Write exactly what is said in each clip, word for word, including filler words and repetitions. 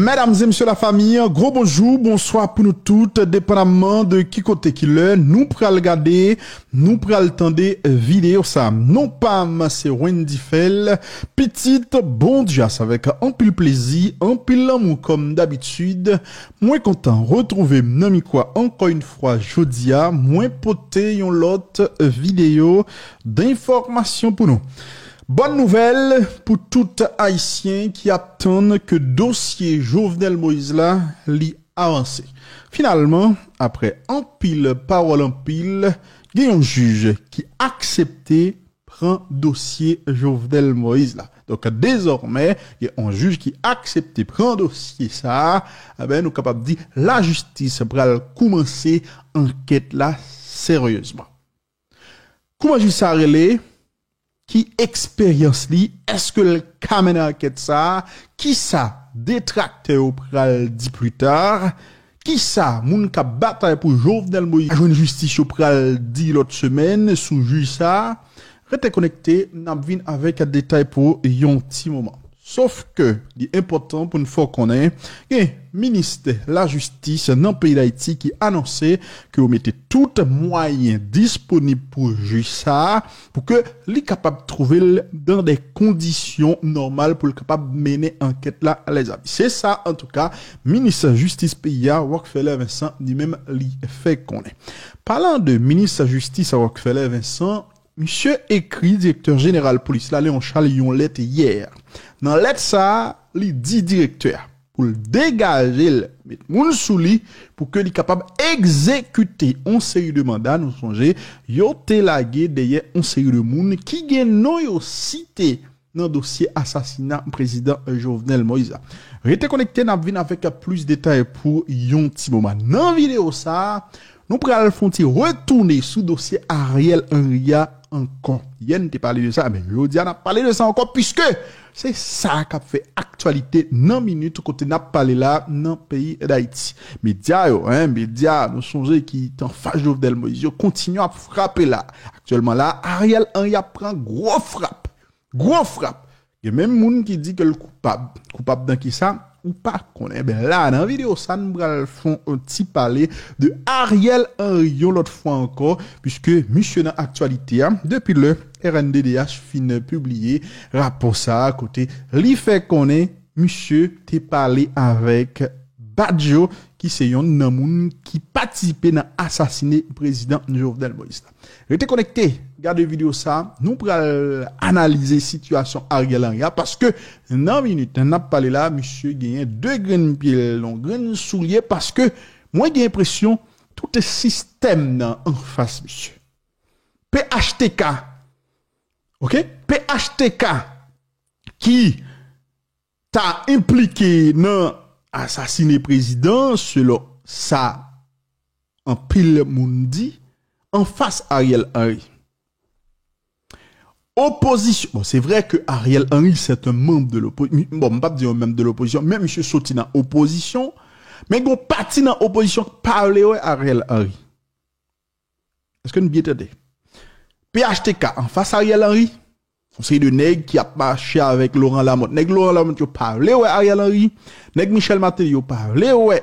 Medam e mesye, lafanmi, gwo bonjou, bonswa pou nou tout, depandamman de ki kote, ki lè nou pral gade, nou pral tande videyo sa. Non pa m se Wendy Fèl, pitit Bondye a, se avèk anpil plezi, anpil lanmou kòm dabitid. Mwen kontan retwouve m nan mikwo a ankò yon fwa jodi a. Mwen pote yon lòt videyo denfòmasyon pou nou. Bòn nouvèl pou tout Ayisyen ki ap tann ke dosye Jovenel Moïse la, li avanse. Finalman, apre anpil pawòl anpil, gen yon jij ki aksepte pran dosye Jovenel Moïse la. Donk, dezòmè, gen yon jij ki aksepte pran dosye sa a, enben, nou kapab di lajistis pral koumanse ankèt la seryezman. Kouman jij sa a rele? Ki eksperyans li? Èske l ka mennen ankèt sa a? Kisa detraktè yo pral di pli ta? Kisa moun k ap batay pou Jovenel Moïse jwenn jistis yo pral di lòt semèn sou jij sa a? Rete konekte, n ap vin avèk detay pou yon ti moman. Sof ke li enpòtan pou n fè w konnen, gen minis lajistis nan peyi Dayiti ki anonse ke yo mete tout mwayen disponib pou jij sa a, pou ke li kapab twouve l dan de kondisyon nòmal pou l kapab mennen ankèt la, lèzami. Se sa, antouka, minis jistis peyi a, Rockfeller Vincent, li menm, li fè konnen. Palan de minis jistis a Rockfeller Vincent, misye ekri direktè jeneral polis la, Léon Charles, yon lèt yè. Nan lèt sa a, li di direktè a pou l degaje l, met moun sou li, pou ke li kapab egzekite yon seri de manda. Nou sonje, yo te lage dèyè yon seri de moun ki gen non yo site nan dosye asasina prezidan Jovenel Moïse la. Rete konekte, n ap vin avèk plis detay pou yon ti moman. Nan videyo sa a, nou pral fè yon ti retounen sou dosye Ariel Henry a ankò. Yè n te pale de sa, men jodi a n ap pale de sa ankò, piske se sa k ap fè aktyalite nan minit kote n ap pale la nan peyi Dayiti. Medya yo, en, medya, nou sonje ki t anfas Jovenel Moïse, yo kontinye ap frape la. Aktyèlman la, Ariel Henry ap pran gwo frap. Gwo frap. Gen menm moun ki di ke l koupab. Koupab nan kisa? Ou pa konnen. Enben la, nan videyo sa, nou pral fè yon ti pale de Ariel Henry yon lòt fwa ankò, piske misye nan aktyalite a, depi lè R N D D H fin pibliye rapò sa a, kote li fè konnen misye te pale avèk Badio, ki se yonn nan moun ki patisipe nan asasine prezidan Jovenel Moïse la. Rete konekte, gade videyo sa, nou pral analize sitiyasyon Ariel Henry a, paske nan minit n ap pale la, misye genyen de grenn pye, yon grenn soulye, paske mwen gen enpresyon tout sistèm nan anfas misye. P H T K, oke? P H T K ki ta enplike nan asasine prezidan, selon sa anpil moun di, anfas Ariel Henry. Opozisyon, bon, se vre ke Ariel Henry, se yon manm de l'opposition. Bon, m p ap di yon manm de l'opposition, men misye soti nan opozisyon, men gon pati nan opozisyon k pa vle wè Ariel Henry. Èske n byen tande? P H T K anfas Ariel Henry, yon seri de nèg ki ap mache avèk Laurent Lamothe. Nèg Laurent Lamothe yo pa vle wè Ariel Henry. Nèg Michel Martelly yo pa vle wè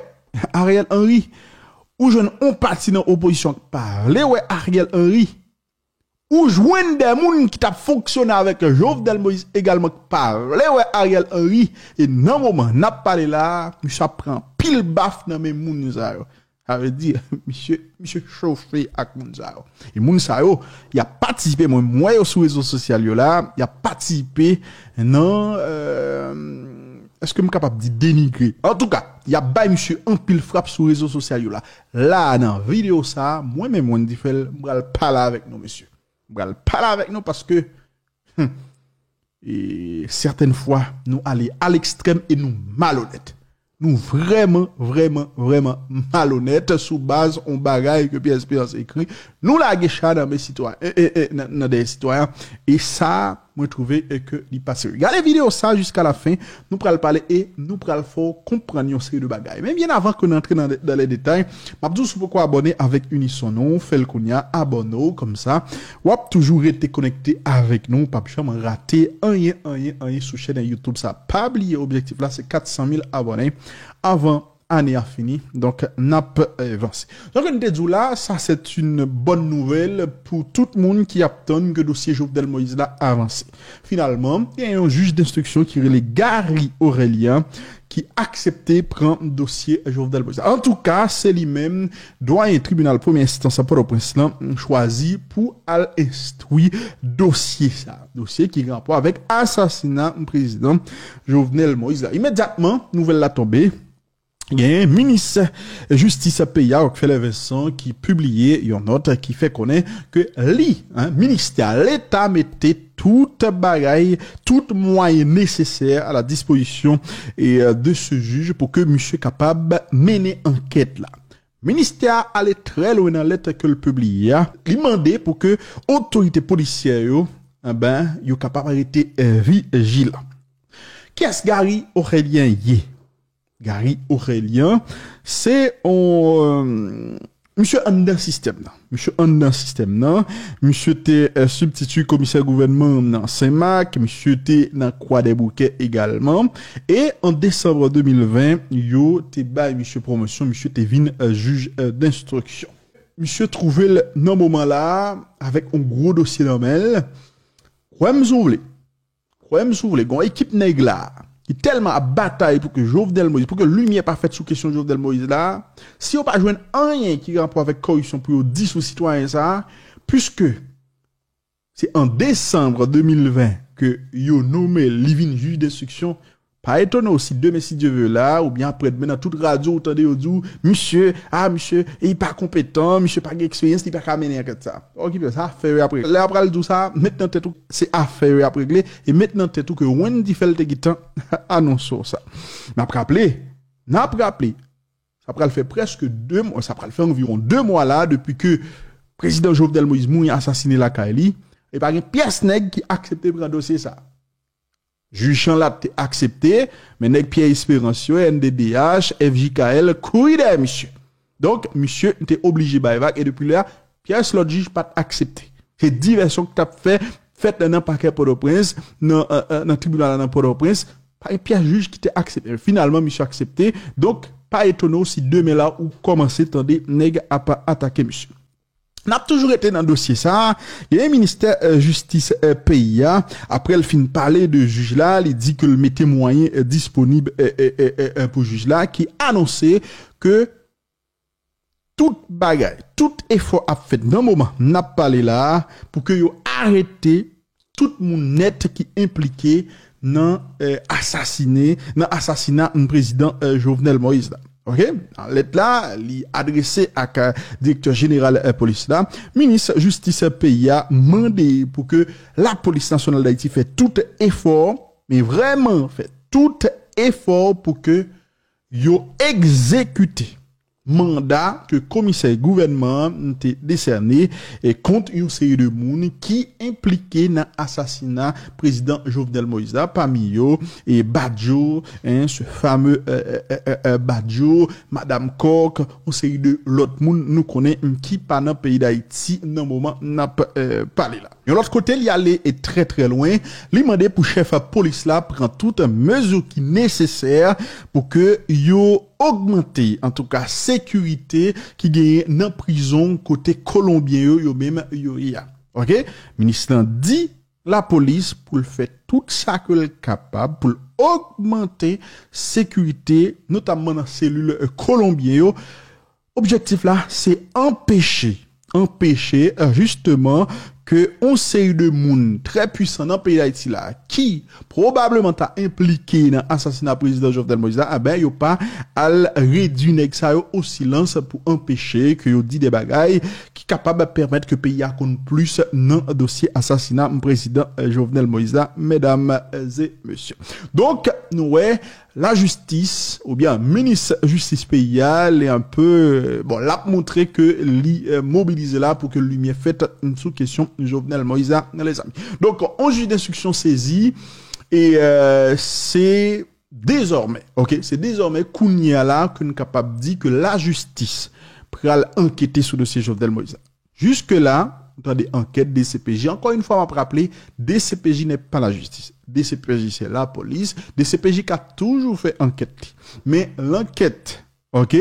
Ariel Henry. Ou jwenn yon pati nan opozisyon ki pa vle wè Ariel Henry. Ou jwenn de moun ki t ap fonksyone avèk Jovenel Moïse egalman ki pa vle wè Ariel Henry. E nan moman n ap pale la, misye ap pran pil baf nan men moun sa yo. Sa vle di, misye, misye chofe ak moun sa yo. E moun sa yo, y ap patisipe, mwen, m wè yo sou rezo sosyal yo la, y ap patisipe nan, euh, èske m kapab di denigre? Antouka, y ap bay misye anpil frap sou rezo sosyal yo la. La, nan videyo sa, mwen menm, Wendy Fèl, m pral pale avèk nou, mesye. M pral pale avèk nou paske, hmm, e sètèn fwa, nou ale a lekstrèm e nou malonèt. Nou vrèman, vrèman, vrèman malonèt sou baz yon bagay ke Pierre Espérance ekri. Nou lage cha nan men sitwayen, e, e, e, nan, nan dèyè sitwayen. E sa, Mwen twouve, e, ke li pa serye. Gade videyo sa jiska la fen, nou pral pale e nou pral fè w konprann yon seri de bagay. Men byen avan ke n antre nan, dans les détails, m ap di w si w poko abòne avèk Unison non, fè l kounye a, abòne w konsa. W ap toujou rete konekte avèk nou, w p ap janm rate anyen, anyen, anyen sou chèn YouTube sa. Pa bliye objektif la se kat san mil abòne avan ane a fini. Donk, n ap, euh, vanse. Donk, nou te di w la, sa se yon bòn nouvèl pou tout moun ki ap tann ke dosye Jovenel Moïse la avanse. Finalman, gen yon jij denstriksyon ki rele Gary Aurélien ki aksepte pran dosye Jovenel Moïse. Antouka, se li menm, dwayen tribinal premye enstans a Pòtoprens lan, chwazi pou al enstwi dosye sa. Dosye ki gen rapò avèk asasina prezidan Jovenel Moïse la. Imedyatman, nouvèl la tonbe, gen minis jistis peyi a, Rockfeller Vincent, ki pibliye yon nòt ki fè konnen ke li, hein, ministè a, Leta mete tout bagay, tout mwayen nesesè a la dispozisyon e, euh, de se jij pou ke misye kapab mennen ankèt la. Ministè a ale trè lwen nan lèt ke l pibliye a. Li mande pou ke otorite polisyè yo, enben, yo kapab rete, euh, vijilan. Kiyès Gary Aurélien ye? Gary Aurélien, se yon, euh, misye anndan sistèm nan. Misye anndan sistèm nan. Misye te, euh, sibstiti komisè gouvènman nan Senmak. Misye te nan Kwadèboukè egalman. E an desanm de mil ven, yo te bay misye pwomosyon. Misye te vin, euh, jij, euh, denstriksyon. Misye twouve l nan moman la a avèk yon gwo dosye nan men l. Kwè m si w vle. Kwè m si w vle, gon ekip nèg la ki tèlman ap batay pou ke Jovenel Moïse, pou ke limyè pa fèt sou kesyon Jovenel Moïse la, si yo pa jwenn anyen ki gen rapò avèk koripsyon pou yo di sou sitwayen sa, piske se an desanm de mil ven ke yo nonmen l, li vin jij denstriksyon, pa etone w si demen, si Dye ve la, oubyen aprèdmen, nan tout radyo ou tande yo di w, misye, a, misye, e li pa konpetan, misye pa gen eksperyans, li pa ka mennen ankèt sa. Okipe sa, afè yo ap regle. Lè yo pral di w sa, met nan tèt ou se afè yo ap regle, e met nan tèt ou ke Wendy fè l te gentan anonse w sa. N ap raple, n ap raple, sa pral fè prèske de mwa, sa pral fè anviwon de mwa la depi ke prezidan Jovenel Moïse mouri asasinen lakay li, e pa gen pyès nèg ki aksepte pran dosye sa. Jij Chanlat te aksepte, men nèg Pierre Espérance yo, N D D H, F J K L, kouri dèyè misye. Donk, misye te oblije bay vag, e depi lè a, pyès lòt jij pa t aksepte. Se divèsyon ki t ap fè, fèt nan pakè Pòtoprens, nan, euh, euh, nan tribinal la nan Pòtoprens, pa gen pyès jij ki te aksepte. Finalman, misye aksepte. Donk, pa etone w si demen la ou kòmanse tande nèg ap atake misye. N ap toujou rete nan dosye sa a. Gen ministè, euh, jistis, euh, peyi a, apre l fin pale de jij la, li di ke l mete mwayen, euh, disponib, euh, euh, euh, euh, euh, pou jij la, ki anonse ke tout bagay, tout efò ap fèt nan moman n ap pale la a pou ke yo arete tout moun nèt ki enplike nan, euh, asasine, nan asasina prezidan, euh, Jovenel Moïse la. Oke? Lèt la, li adrese ak, euh, direktè jeneral, euh, polis la. Minis jistis peyi a mande pou ke Lapolis Nasyonal Dayiti fè tout efò, men vrèman fè tout efò pou ke yo egzekite manda ke komisè gouvènman an te desène e kont yon seri de moun ki enplike nan asasina prezidan Jovenel Moïse la, pami yo, e Badio, hein, ce fameux, euh, euh, euh, euh, Badio, Madam Coq, yon seri de lòt moun nou konnen ki pa nan peyi Dayiti nan moman n ap, euh, pale la. Yon lòt kote, li ale e trè, trè lwen, li mande pou chèf polis la pran tout mezi ki nesesè pou ke yo ogmante, antouka, sekirite ki genyen nan prizon kote Kolonbyen yo, yo menm, yo ye a. Oke? Minis lan di lapolis pou l fè tout sa ke l kapab pou l ogmante sekirite, notamman nan selil, euh, Kolonbyen yo. Objektif la, se anpeche, anpeche, euh, jisteman, ke yon seri de moun trè pwisan nan peyi Dayiti la, ki pwobableman ta enplike nan asasina prezidan Jovenel Moïse la, enben, yo pa al redui nèg sa yo o silans pou anpeche ke yo di de bagay ki kapab pèmèt ke peyi a konn plis nan dosye asasina prezidan, euh, Jovenel Moïse la, medam e mesye. Donk, nou wè, lajistis oubyen minis jistis peyi a, li enpe, bon, l ap montre ke li, euh, mobilize la pou ke limyè fèt sou kesyon Jovenel Moïse la, lezanmi. Donk, yon jij denstriksyon sezi, e, euh, se dezòmè, ok, se dezòmè kounye a la ke n kapab di ke lajistis pral ankete sou dosye Jovenel Moïse la. Jiske la, nou tande ankèt D C P J. Encore une fois, m ap raple, D C P J n'est pas la justice. D C P J, c'est la police. D C P J ka toujou fè ankèt li. Men lankèt, ok,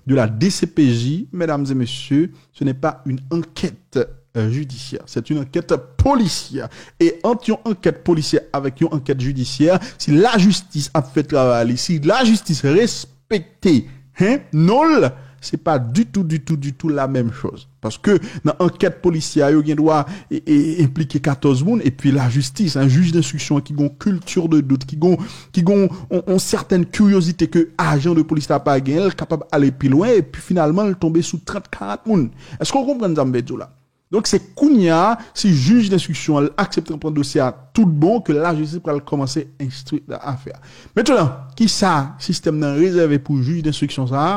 de la D C P J, mesdames et messieurs, ce n'est pas une enquête, euh, judiciaire. C'est une enquête policière. E ant yon ankèt polisyè avèk yon ankèt jidisyè, si lajistis ap fè travay li, si lajistis respekte, hein, non l, se pa ditou, ditou, ditou la menm choz. Paske nan ankèt polisyè a, yo gen dwa e, e, enplike katòz moun, epi lajistis, yon jij denstriksyon ki gon culture de doute, ki gon, ki gon on, on sètèn kiryozite ke ajan de polis la pa genyen, l kapab ale pi lwen, epi finalman, l tonbe sou trant, karant moun. Èske w konprann sa m vle di w la? Donk, se kounye a, si jij denstriksyon an aksepte pran dosye a tout bon, ke lajistis pral kòmanse enstwi afè a. Mentnan, kisa sistèm nan rezève pou jij denstriksyon sa a?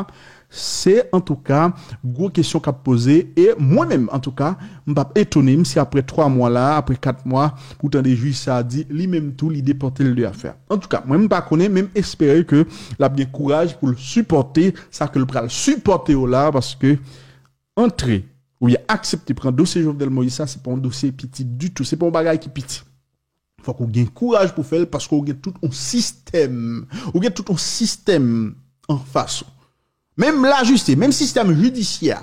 Se, antouka, gwo kesyon k ap poze. E mwen menm, antouka, m p ap etone m si apre twa mwa la, apre kat mwa, pou tande jij sa a di, li menm tou, li depòte l de afè a. Antouka, mwen, m pa konnen, men m espere ke l ap gen kouraj pou l sipòte sa ke l pral sipòte yo la, paske antre oubyen aksepte pran dosye Jovenel Moïse sa, se pa yon dosye piti ditou, se pa yon bagay ki piti. Fòk ou gen kouraj pou fè l, paske ou gen tout yon sistèm, ou gen tout yon sistèm anfas ou. Menm lajistis, menm sistèm jidisyè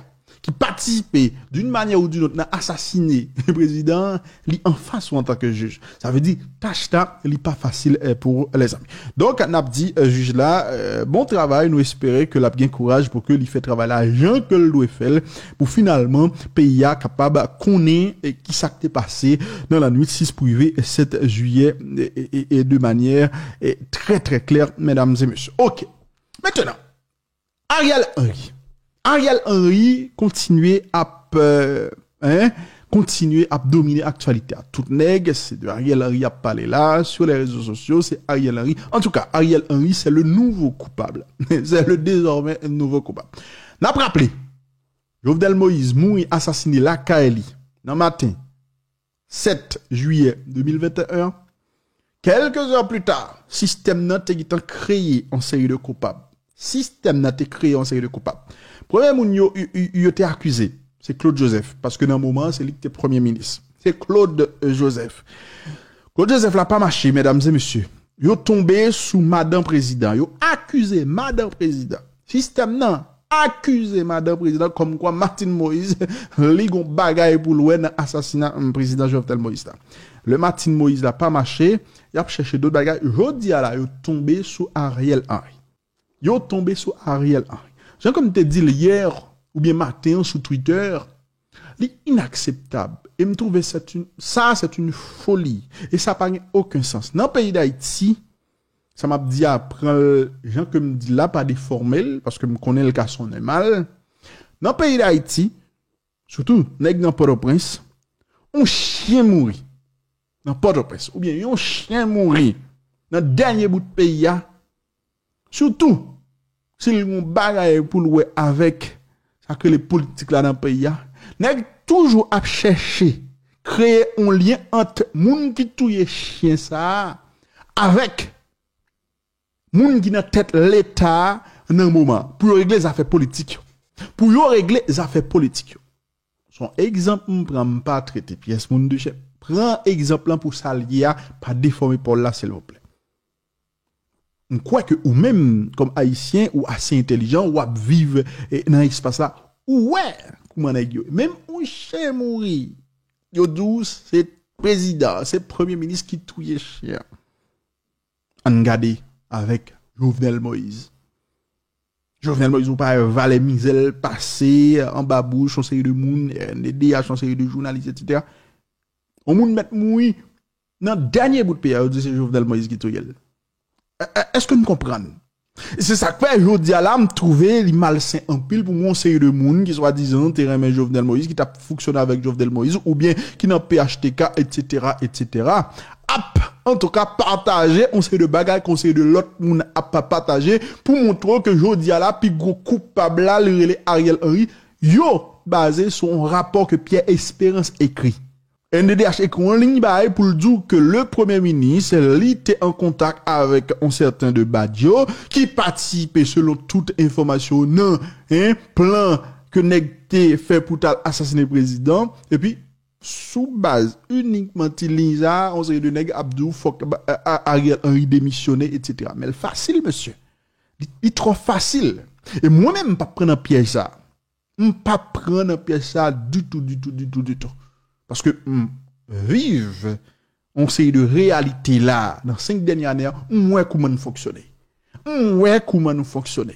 ki patisipe d'une manière ou d'une autre nan asasine prezidan an, li anfas ou antanke jij. Sa vle di, tach la, li pa fasil, eh, pou lèzanmi. Donk, n ap di, eh, jij la, eh, bon travay, nou espere ke l ap gen kouraj pou ke li fè travay la jan ke l dwe fè l, pou finalman peyi a kapab konnen, eh, kisa k te pase nan lannwit sis pou rive sèt jiyè, eh, eh, eh, eh, de manyè, eh, trè, trè klè, medam e mesye. Ok. Mentnan, Ariel Henry. Ariel Henry kontinye ap, euh, hein, kontinye ap domine aktyalite a. Tout nèg, se de Ariel Henry y ap pale la, sur les réseaux sociaux, se Ariel Henry. Antouka, Ariel Henry, c'est le nouveau coupable. C'est le désormais nouveau coupable. N ap raple, Jovenel Moïse mouri asasine lakay li nan maten sèt jiyè de mil venteyen an. Kèlke zè pli ta, sistèm nan te gentan kreye yon seri de koupab. Sistèm nan te kreye yon seri de koupab. Premye moun yo, yo, yo te akize, se Claude Joseph, paske nan moman an, se li ki te premye minis. Se Claude, euh, Joseph. Claude Joseph la pa mache, medam e mesye. Yo tonbe sou madan prezidan. Yo akize madan prezidan. Sistèm nan akize madan prezidan kòmkwa Martine Moïse, li gon bagay pou l wè nan asasina, mm, prezidan Jovenel Moïse la. Lè Martine Moïse la pa mache, y ap chèche dòt bagay. Jodi a la, yo tonbe sou Ariel Henry. Yo tonbe sou Ariel Henry. Jan ke m te di l yè oubyen maten an sou Twitter, li inakseptab. E m twouve c'est une, ça, c'est une folie. E sa pa gen okenn sans. Nan peyi Dayiti, sa m ap di a, pran l jan ke m di l la, pa defòme l, paske m konnen l ka sonnen mal. Nan peyi Dayiti, sitou nèg nan Pòtoprens, yon chen mouri nan Pòtoprens, oubyen yon chen mouri nan dènye bout peyi a, sitou si l gon bagay pou l wè avèk sa k rele politik la nan peyi a, nèg toujou ap chèche kreye yon lyen ant moun ki touye chen sa a avèk moun ki nan tèt Leta a nan moman an, pou yo regle zafè politik yo. Pou yo regle zafè politik yo. Se yon egzanp m pran, m pa trete pyès moun de chen. Pran egzanp lan pou sa l ye a, pa defòme pawòl la, silvouplè. M kwè ke ou menm, kòm Ayisyen, ou ase entèlijan, w ap viv, eh, nan espas la, ou wè kouman nèg yo. Menm yon chen mouri, yo di w se prezidan, se premye minis ki touye chen an. Ann gade avèk Jovenel Moïse. Jovenel Moïse, ou pa wè valè mizè l pase anba bouch yon seri de moun, R N D D H, yon seri de jounalis, etsetera. Yon moun mèt mouri nan dènye bout peyi a, yo di se Jovenel Moïse ki touye l. È-, è-, èske n konprann? Se sa k fè, jodi a la, m twouve li malsen anpil pou m wè yon seri de moun ki swadizan te renmen Jovenel Moïse, ki t ap fonksyone avèk Jovenel Moïse, oubyen ki nan P H T K, etsetera, etsetera, ap, antouka, pataje yon seri de bagay ke yon seri de lòt moun ap pataje pou montre w ke jodi a la, pi gwo koupab la, li rele Ariel Henry. Yo baze sou yon rapò ke Pierre Espérance ekri. N D D H ekri yon liy ba li pou l di w ke le premye minis, li te an kontak avèk yon sèten de Badio ki patisipe, selon tout enfòmasyon, nan, en, plan ke nèg te fè pou t al asasine prezidan. Epi, sou baz inikman ti liy sa a, yon seri de nèg ap di w fòk, a, a, Ariel Henry demisyone, etsetera. Men l fasil, mesye. Li, li twò fasil. E mwen menm, m p ap pran nan pyèj sa a. M p ap pran nan pyèj sa a ditou, ditou, ditou, ditou. Paske m viv yon seri de reyalite la, nan senk dènye ane a, m wè kouman n fonksyone. M wè kouman nou fonksyone.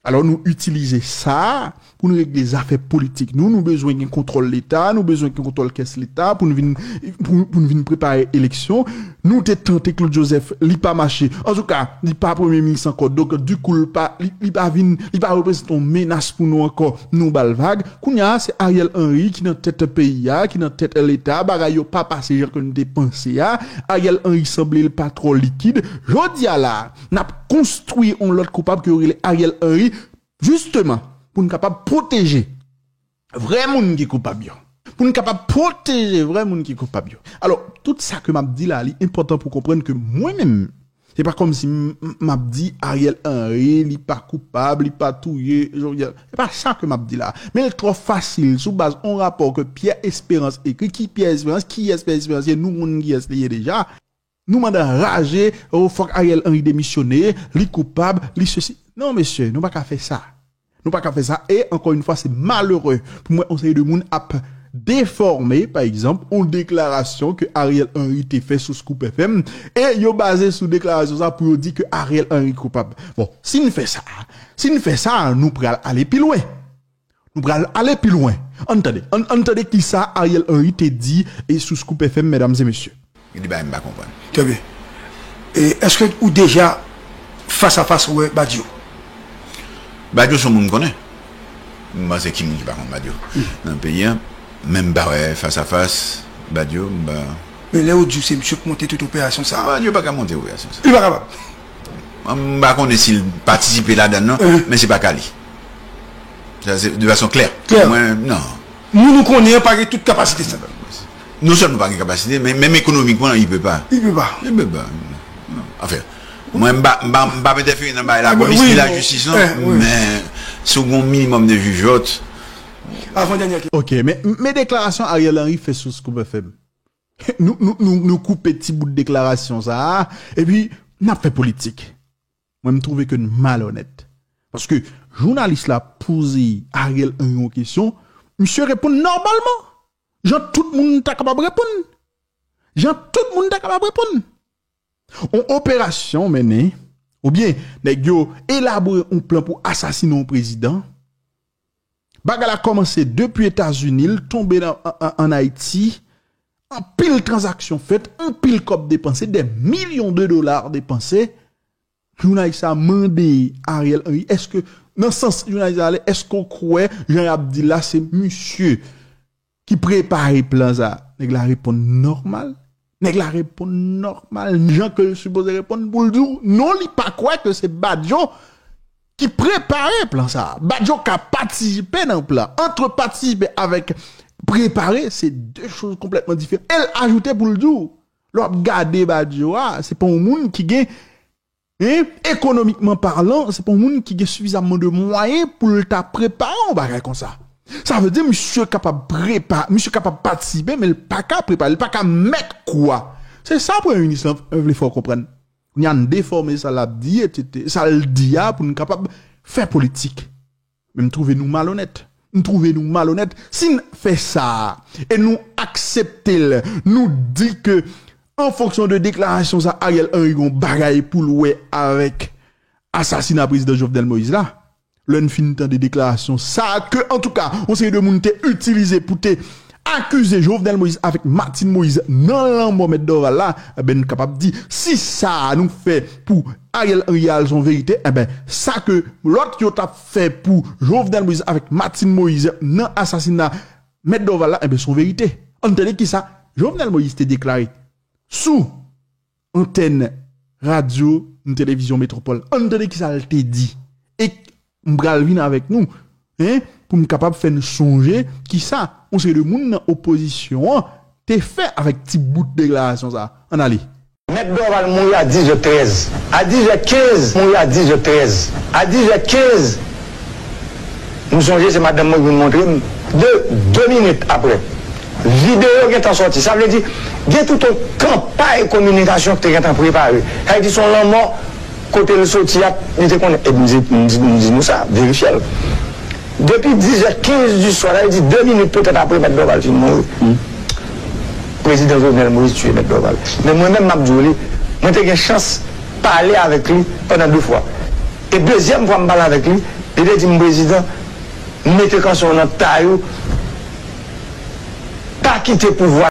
Alò, nou itilize sa pou n regle zafè politik nou. Nou bezwen gen kontwòl Leta, nou bezwen gen kontwòl kès Leta pou n vin, pou, pou n vin prepare eleksyon. Nou te tante Claude Joseph, li pa mache. Antouka, li pa premye minis ankò. Donk, dikou, li pa, li, li pa vin, li pa reprezante yon menas pou nou ankò. Nou ba l vag. Kounye a, se Ariel Henry ki nan tèt peyi a, ki nan tèt Leta. Bagay yo pa pase jan ke nou te panse a. Ariel Henry sanble l pa twò likid. Jodi a la, n ap konstwi yon lòt koupab ke yo rele Ariel Henry, jisteman, pou n kapab pwoteje vrè moun ki koupab yo. Pou n kapab pwoteje vrè moun ki koupab yo. Alò, tout sa ke m ap di la, li enpòtan pou konprann ke mwen menm, se pa kòmsi m, m, m ap di Ariel Henry, li pa koupab, li pa touye Jovenel. Se pa sa ke m ap di la. Men l twò fasil sou baz yon rapò ke Pierre Espérance ekri. Ki Pierre Espérance? Kiyès Pierre Espérance ye? Nou konn kiyès li ye deja. Nou mande anraje, oh, fòk Ariel Henry demisyone, li koupab, li sesi. Non, mesye, nou pa ka fè sa. Nou pa ka fè sa. E, ankò yon fwa, se malere pou mwen, yon seri de moun ap defòme, pa egzanp, yon deklarasyon ke Ariel Henry te fè sou Scoop F M, e yo baze sou deklarasyon sa pou yo di ke Ariel Henry koupab. Bon, si n fè sa, si n fè sa, nou pral ale pi lwen. Nou pral ale pi lwen. Ann tande. Ann, ann tande kisa Ariel Henry te di e sou Scoop F M, medam e mesye. Gen de bagay m pa konprann. Trè byen. E èske ou deja fas a fas wè Badio? Badio se yon moun m konnen. M panse ki moun ki pa konn Badio nan peyi a. Men m pa wè fas a fas Badio, m pa. Men lè yo di w se misye k monte tout operasyon sa a. Badio pa ka monte operasyon sa a. Li pa kapab. M pa konnen si l patisipe ladan l non, men se pa ka li. Sa se de fason klè. Klè. Mwen, non. Moun ou konnen an pa gen tout kapasite sa. Non sèlman pa gen kapasite, men menm ekonomikman, li pe pa. Li pe pa. Li pe pa. Non. Anfen, mwen, m pa, m pa, m pa ap entèfere nan bagay lapolis ni lajistis, non, men si w gen yon minimòm de jijòt. Avan dènyè kesyon. Ok, men, men deklarasyon Ariel Henry fè sou Scoop F M. Nou, nou, nou, nou koupe ti bout deklarasyon sa a, epi n ap fè politik. Mwen, m twouve ke n malonèt. Paske jounalis la poze Ariel Henry yon kesyon, misye reponn nòmalman. Jan tout moun ta kapab reponn. Jan tout moun ta kapab reponn. Yon operasyon mennen, oubyen nèg yo elabore yon plan pou asasine yon prezidan. Bagay la kòmanse depi Etazini, l tonbe nan, an, an, ann Ayiti. Anpil tranzaksyon fèt, anpil kòb depanse, des millions de dollars depanse. Jounalis sa mande Ariel Henry, èske, nan sans jounalis sa ale, èske w kwè, jan y ap di la, se misye ki prepare plan sa? Nèg la reponn nòmal. Nèg la reponn nòmal, jan ke l sipoze reponn pou l di w, non, li pa kwè ke se Badio ki prepare plan sa a. Badio ka patisipe nan plan. Ant patisipe avèk prepare, se de choz konplètman diferan. E l ajoute pou l di w, lè w ap gade Badio a, se pa yon moun ki gen, en, ekonomikman palan, se pa yon moun ki gen sifizamman de mwayen pou l ta prepare yon bagay konsa. Sa vle di misye kapab prepa-, misye kapab patisipe, men l pa ka prepare, l pa ka mèt kou a. Se sa premye minis lan vle fè w konprann. Kounye a n defòme sa l ap di, etsetera, sa l di a pou n kapab fè politik. Men m twouve nou malonèt. M twouve nou malonèt. Si n fè sa a, e nou aksepte l, nou di ke, an fonksyon de deklarasyon sa, Ariel Henry gon bagay pou l wè avèk asasina prezidan Jovenel Moïse la. Lè n fin tande deklarasyon sa a, ke, antouka, yon seri de moun te itilize pou te akize Jovenel Moïse avèk Martine Moïse nan lanmò Mèt Dorval la, enben, n kapab di, si sa a nou fè pou Ariel Henry a, se yon verite, enben, sa ke lòt yo t ap fè pou Jovenel Moïse avèk Martine Moïse nan asasina Mèt Dorval la, enben, se yon verite. Ann tande kisa Jovenel Moïse te deklare. sou antèn radyo, televizyon Metwopòl. Ann tande kisa l te di. E m pral vin avèk nou, en, pou m kapab fè n sonje kisa yon seri de moun nan opozisyon an te fè avèk ti bout deklarasyon sa a. Ann ale. Mèt Dorval mouri a diz è trèz. A diz è kenz, mouri a diz è trèz. A diz è kenz, m sonje se madanm mwen ki vin montre m. De, de minit apre, videyo gentan sòti. Sa vle di, gen tout yon kanpay kominikasyon ki te gentan prepare. Sa vle di, se yon lanmò kote l soti a, li te konnen. E m di, m di, m di nou sa, verifye l. Depi diz è kenz di swa, sa vle di de minit petèt apre Mèt Dorval fin mouri, Prezidan Jovenel Moïse tiye Mèt Dorval. Men mwen menm, m ap di w li, mwen te gen chans pale avèk li pandan de fwa. E dezyèm fwa m pale avèk li, li te di m, Prezidan, mete kanson nan tay ou, pa kite pouvwa